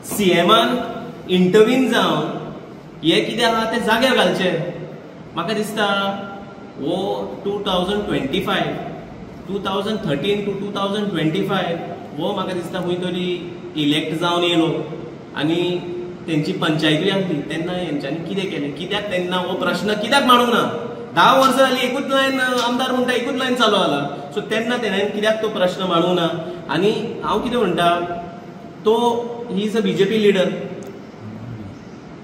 सीएमान intervene जावन हे कितें आहा तें जाग्यार घालचें. म्हाका दिसता हो 2025 2013 टू 2025 हो म्हाका दिसता खंय तरी इलेक्ट जावन येयलो आनी तेंची पंचायतूय आसली तेन्ना हेंच्यांनी कितें केलें, कित्याक तेन्ना हो प्रश्न कित्याक मांडूंक ना? 10 वर्सां जाली एकूच लायन आमदार म्हणटा एकूच लायन चालू जाला, सो तेन्ना तेणें कित्याक तो प्रश्न मांडूंक ना? आनी हांव कितें म्हणटा, तो he is a BJP leader,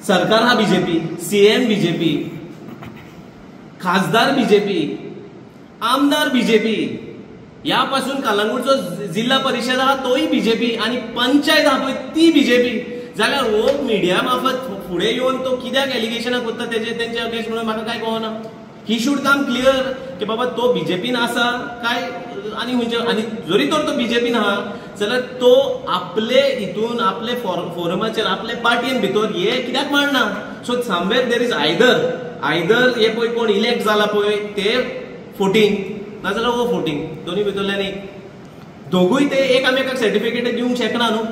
सरकार हा बीजेपी, सीएम बीजेपी, खासदार बीजेपी, आमदार बीजेपी, ह्या पासून कलंगूटचो जिल्हा परिशद आहा तोय बीजेपी आनी पंचायत आहा पळय ती बीजेपी. जाल्यार हो मिडिया मार्फत फुडें येवन तो कित्याक एलिगेशनां करता तेजे तेंचे अगेन्स्ट म्हणून म्हाका कांय कळना. ही should come clear की बाबा तो बीजेपीन आसा काय आनी खंयचे, आनी जरी तर तो बीजेपीन आहा जाल्यार तो आपले हितून आपले फोरमाचेर आपले पार्टीन भितर हे कित्याक मांडना? So somewhere there is either either हे पळय कोण इलेक्ट जाला पळय ते 14 नाजाल्यार हो 14, दोन्ही भितरल्यान एक, दोगूय ते एकामेकाक सर्टिफिकेट दिवंक शकना न्हू.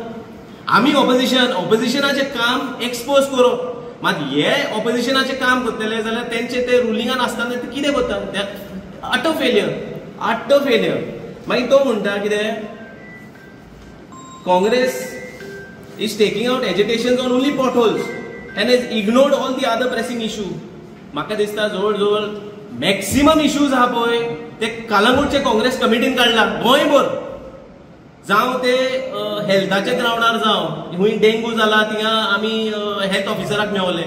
आमी ऑपोजिशन, ऑपोजिशनाचें काम एक्सपोज करप, मात हे ऑपोजिशनाचें काम करतले जाल्यार तेंचे ते रुलिंगान आसतना ते कितें करता? Utter failure, utter failure. मागीर तो म्हणटा कितें, Congress is taking out agitation on only potholes and has ignored all the other pressing issue. म्हाका दिसता जवळ जवळ मॅक्सिमम इश्यूज आहा पळय ते कलंगूटचे काँग्रेस कमिटीन काडला गोंयभर, जावं ते हेल्थाच्या ग्रावंडार, जावं खंय डेंगू जाला थिंगा आमी हेल्थ ऑफिसराक मेवले,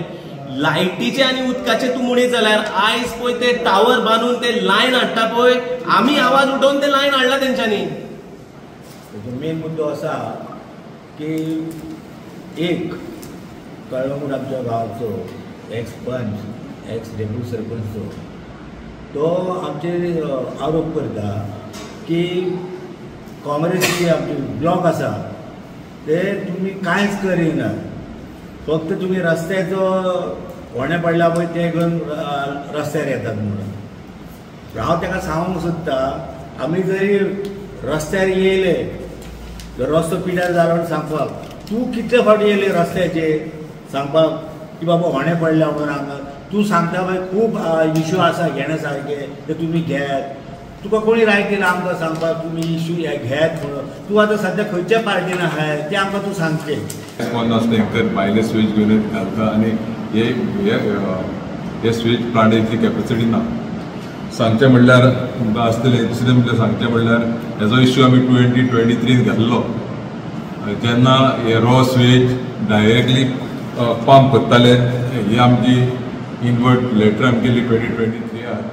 लायटीचे आनी उदकाचे तूं म्हणीत जाल्यार आयज पळय ते टावर बांदून ते लायन हाडटा पळय, आमी आवाज उठोवन ते लायन हाडला तेंच्यांनी. मेन मुद्दो आसा की एक कळंगूट आमच्या गांवचो एक्स पंच, एक्स डेप्युटी सरपंच, तो आमचेर आरोप करता की काँग्रेस जी आमची ब्लॉक आसा ते तुमी कांयच करिना, फक्त तुमी रस्त्याचो होणे पडला पळय ते घेवन रस्त्यार येतात म्हणून. हांव ताका सांगूंक सोदता, आमी जरी रस्त्यार येयले जर रस्तो पिड्यार जालो म्हणून सांगपाक, तूं कितले फावटी येयले रस्त्याचेर सांगपाक की बाबा होणे पडल्या म्हणून हांगा, तूं सांगता पळय खूब इशू आसा घेण्या सारके ते तुमी घेयात, तुका कोणी राय केला आमकां सांगपाक तुमी इशू हे घेयात म्हणून? तूं आतां सद्या खंयच्या पार्टीन आहाय तें आमकां तूं सांगचें. टँकर भायले स्विच घेवन घालता आनी हे हे स्विच प्लांटाची कॅपेसिटी ना. सांगचें म्हणल्यार तुमकां आसतलें. दुसरें म्हणल्यार सांगचें म्हणल्यार हेजो इश्यू आमी 2023 घाल्लो, जेन्ना हे रॉ स्विच डायरेक्टली पंप करताले. ही आमची इनवर्ड लेटर आमी केली 2023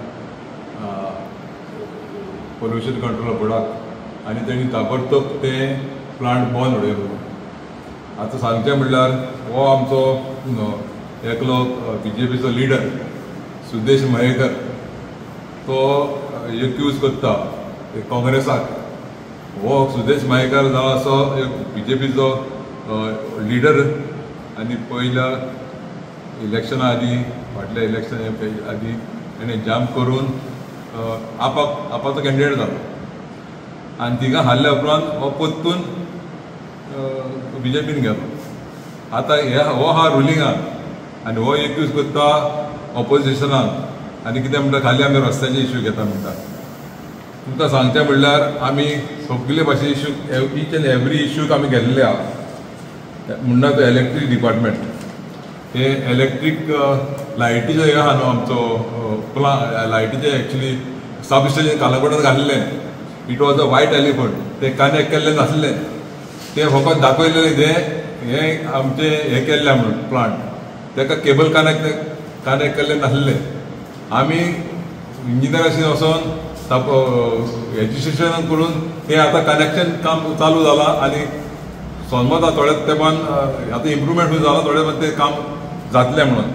पोल्युशन कंट्रोल बोर्डाक आनी तेणी ताबडतोब ते प्लांट बंद उडयलो. आतां सांगचें म्हणल्यार हो आमचो एकलो बीजेपीचो लिडर सुदेश मयेकर तो एक्यूज करता काँग्रेसाक. हो सुदेश मयेकर जावन असो एक बीजेपीचो लिडर आनी पयल्या इलेक्शना आदी, फाटल्या इलेक्शन आदी तेणें जम्प करून आपाक आपाचो कॅन्डिडेट जालो आनी थिंगा हारल्या उपरांत हो परतून बीजेपीन गेलो. आतां हे हो आहा रुलिंगान आनी हो एक्यूज करता ऑपोजिशनाक आनी कितें म्हणटा खाली आमी रस्त्याचे इश्यू घेता म्हणटा. तुमकां सांगचें म्हणल्यार आमी सगळे भाशे इश्यू, इच एंड एवरी इश्यूक आमी घेतलेले आहा. म्हणटा तो इलेक्ट्रीक डिपार्टमेंट, हे इलेक्ट्रीक लायटीचो हे आहा न्हू आमचो प्लान, लायटीचे एक्चुली सब स्टेशन कालांगुटान घाल्लें. It was a white elephant, ते कनेक्ट केल्लें नासलें, ते फकत दाखयलें ते हे आमचें हें केल्लें म्हणून प्लांट, ताका केबल कनेक्ट कनेक्ट केल्लें नासलें. आमी इंजिनियराशी वचोन एज्युकेशन करून तें आतां कनेक्शन काम चालू जालां आनी समज थोड्या तेंपान आतां इम्प्रुवमेंट जाला, थोड्या तेंपान तें काम जातलें म्हणून.